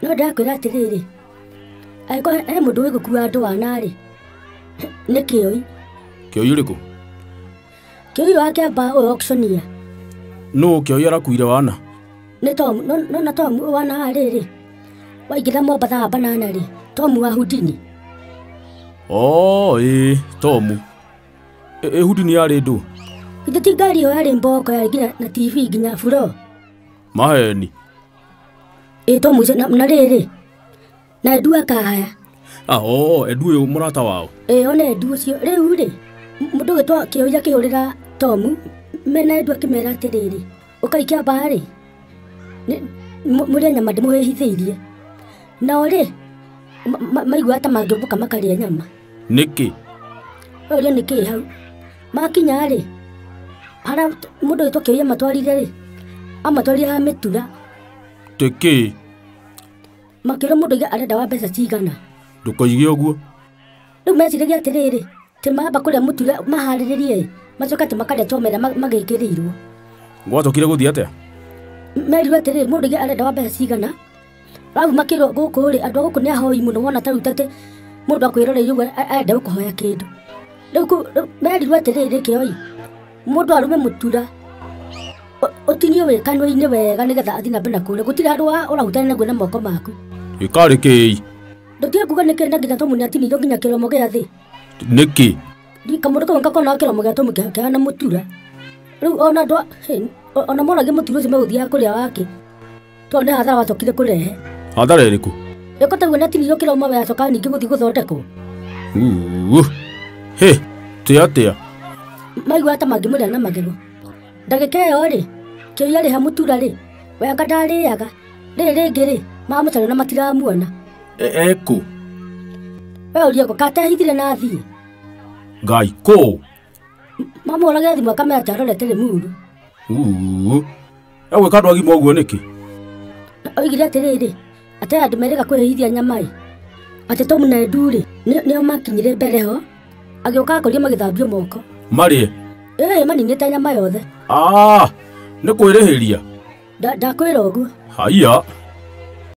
No ndĩrakwĩra atĩrĩrĩ, angĩkorwo he mũndũ wĩ gũkua andũ wana-rĩ, nĩ Kĩoi. Kĩoi ũrĩkũ? Kĩoi wa Kĩambaa ũyũ auctioneer. Nũ Kĩoi arakuire wana? Nĩ Tom, no na Tom wana rĩrĩ, waingĩra Mombatha wa banana rĩ, Tom wa Houdini. Oh, ĩĩ, Tomu. Ĩ Houdini yarĩ ndũ? Githĩ ti ngari ĩyo yarĩ mboko yarĩ nginya na TV nginya buro. Maheni. Ĩ Tom ũcio na rĩrĩ, na Edu akahaya. Ah, oh, Edu ũyũ mũrata wao. Ĩ one Edu ũcio rĩu rĩ, mũndũ ũgĩtwo Kĩoi akĩhũrĩra Tomu mena Edu akĩmera atĩrĩrĩ, ũkai Kĩambaa rĩ, mũrĩe nyama ndĩmũhĩhithĩirie. Nao rĩ, maiguaga ta mangĩũmbũka makarĩa nyama. Nĩkĩ? Ũria nĩkĩ hau. Makinya rĩ, harĩa mũndũ ũgĩtwo Kĩoi amatwarire rĩ, amatwarire ha mĩtura. Tĩkĩ? Makĩrwo mũndũ oiga arenda wa mbeca cigana. Ndũkoige ũguo. Rĩu meciragia atĩrĩrĩ, atĩ mamba kũrĩa mũtura maharĩrĩrie, macoke atĩ makarĩa choma ĩrĩa magĩkĩrĩirwo. Gwacokire gũthiĩ atĩa? Merirwo atĩrĩrĩ, mũndũ oiga arenda wa mbeca cigana, arabu makĩrwo gũkũ rĩ, andũ a gũkũ nĩ ahoi mũno wona ta rĩu atĩ mũndũ akwĩroreire ũguo arenda gũkũhoya kĩndũ. Rĩu merirwo atĩrĩrĩ Kĩoi, mũndũ arume mũtura, ũtinio wĩ kanua-inĩ wega nĩgetha athiĩ na mbere na kũrĩa. Gũtirĩ handũ ũrahutania naguo na moko maku. Ĩkarĩ kĩĩ? Ndũtige kuga nĩkĩ na nginya Tomu nĩatinirio nginya kĩromo gĩa thĩ. Nĩkĩ? Kamũndũ kau gakona kĩromo gĩa Tomu kĩhana mũtura. Rĩu ona andũ ona moragia mũtura ũcio megũthiaga kũrĩa wake. Tondũ nĩ hathara wacokire kũrehe. Hathara ĩrĩkũ? Ĩko taguo nĩatinirio kĩromo we acoka ningĩ gũthiĩ gũthondekwo. Hĩ, tĩ atĩa? Maiguaga ta mangĩmũrĩa na magego. Ndagĩka ĩyo rĩ, Kĩoi arĩ ha mũtura rĩ, we anga ndarĩaga. Rĩrĩ rĩngĩ rĩ, mamũcaria na matiramuona. Ekũ? We ũrie kũ, katehithire na athiĩ. Ngai, kũ? Mamũhũragĩra thimũ akamera atĩ arorete Limuru. Egwĩka andũ agima ũguo nĩkĩ? Oigire atĩrĩrĩ, atĩ andũ merĩga kwĩhithia nyama ĩ. Atĩ Tomu na Edu rĩ, nĩo makinyire mbere ho, agĩũka akorire magĩthambio moko. Marĩe? Ĩĩ, maninĩte nyama yothe. Ah, nĩ kwĩrĩhĩria? Ndakwĩra ũguo. Haiya.